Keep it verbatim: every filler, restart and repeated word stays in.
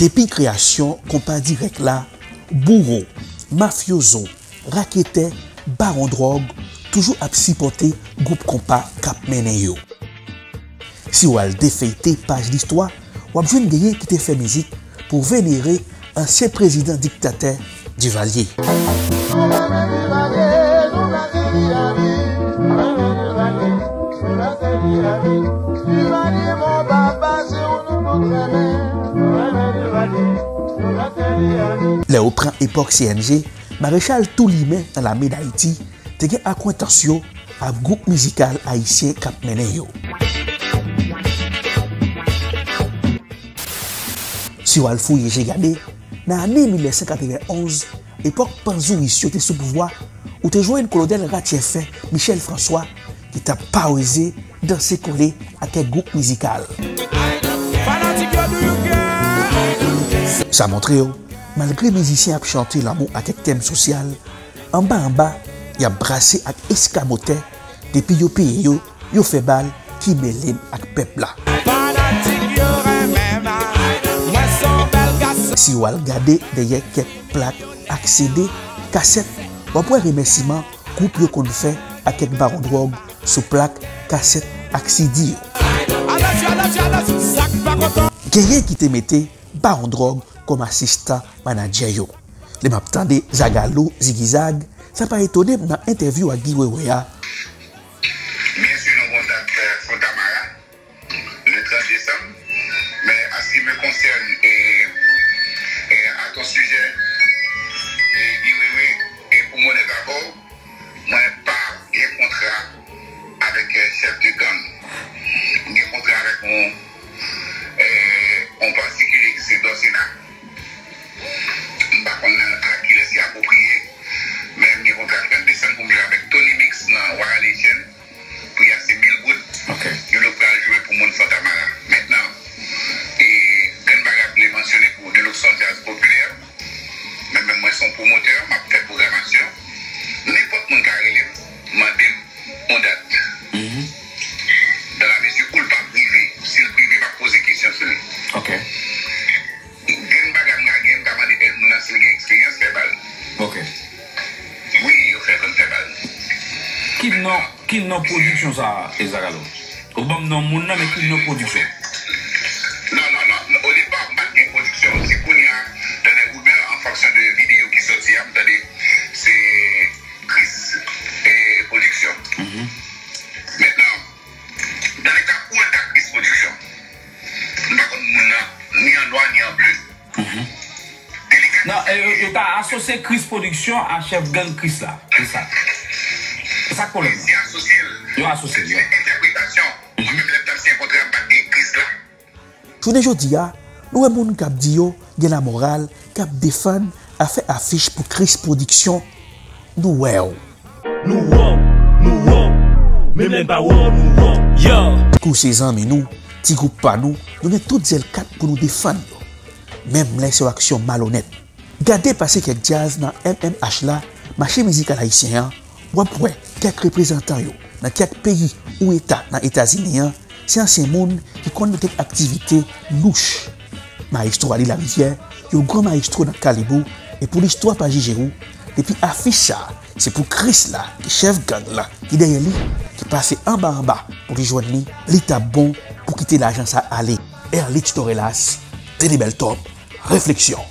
Depi kreyasyon konpa dirèk la, bouro, mafyozo, raketè, bawon dwòg toujou ap sipòte gwoup konpa k ap mennen yo. Si w al defeyte paj listwa, w ap jwenn genyen ki te fè mizik pou venere ansyen prezidan diktatè Duvalier. Lè ou pran epòk C N G, Marechal Toulimen nan lame Dayiti te gen akwentans yo ak gwoup mizikal ayisyen k ap mennen yo. Si w al fouye je gade, nan ane mil nèf san katrevenn onz, epòk panzouyis yo te sou pouvwa, ou te jwenn kolonèl Ratchèfen Michel François ki t ap paweze, danse kole ak kèk gwoup mizikal. Sa montre w, malgre mizisyen ap chante lanmou ak kèk tèm sosyal, anba anba, y ap brase ak eskamotè, depi yo peye yo, yo fè bal ki mele n ak pèp la. Si w al gade dèyè kèk plak ak C D, kasèt, w ap wè remèsiman gwoup yo konn fè ak kèk bawon dwòg sou plak, kasèt ak C D yo. Genyen ki te mete bawon dwòg kòm asistan manadjè yo. Lè m ap tande Zagalo, Zigizag, sa pa etone m nan entèvyou ak Guy Wewe a. Byen si, nou gon dat, euh, Fontamara, le trant desanm. Mais en ce qui me concerne, et, et à ton sujet, et Guy Wewe, et pour mon avò, mwen pa gen kontra avèk, euh, chèf de gang. Mwen gen kontra avèk yon, euh, yon patikilye ki se Dòsena. M pa konn a kilès li apwopriye, men m gen kontra trant desanm pou m jwe avèk Tony Mix nan Wild Haitian. Pri a se mil goud. Ok. Youn yo pral jwe pou moun Fontamara. Mentnan, e, grenn bagay m vle mansyone pou nou, nou se yon djaz popilè. Men menm mwen se yon pwomotè, m ap fè pwogramasyon. Nenpòt moun ka rele m, mande m yon dat. Mhm. Dans la mesure où l pa prive, si l prive, m ap poze kesyon sou li. Ok. Grenn bagay m ka gen, m ka mande èd moun nan si l gen eksperyans fè bal. Ok. Wi, yo fè konn fè bal. Ki non, ki non pwodiksyon sa a, Zagalo? Ou ban m non moun nan, men ki non pwodiksyon? Non, non, non. Au départ, m pa t gen pwodiksyon. Se kounye a, dans les rumeurs, en fonction de videyo ki sòti a, m tande se Chris, eh, Production. Mhm. Maintenant, dans le cas où l ta Chris Production, m pa konn moun nan, ni an nwa, ni an ble. Mhm. Non, e, yo, yo ta asosye Chris Production a chèf gang Chris la. Se sa. Se sa k pwoblèm nan. Yo asosye l. Yo asosye l, yo. Se entèpretasyon. Mhm. Mwen menm lè m t ap siyen kontra, m pa t gen Chris la. Jounen jodi a, nou wè moun k ap di yo gen lamoral, k ap defann afè afich pou Chris Production. Nou wè w. Nou wè w, nou wè w, menm lè n pa wè w, nou wè w. Yo! Kou se zanmi nou, ti gwoup pa nou, nou gen tout zèl kat pou nou defann yo. Menm lè se yon aksyon malonèt. Gade pase kèk djaz nan M M H la, mache mizikal ayisyen an, w ap wè kèk reprezantan yo nan kèk peyi ou eta nan Etazini an, se ansyen moun ki konn gen kèk aktivite louch. Mayestwo Ali Larivière, yon gran mayestwo nan kalib ou, e pou listwa pa jije ou, depi afich sa a, se pou Chris la, ki chèf gang la, ki dèyè li, ki pase anba anba pou li jwenn li, li t ap bon pou kite lajan sa a ale. Erlich Torelas, Teddy Beltop, Refleksyon.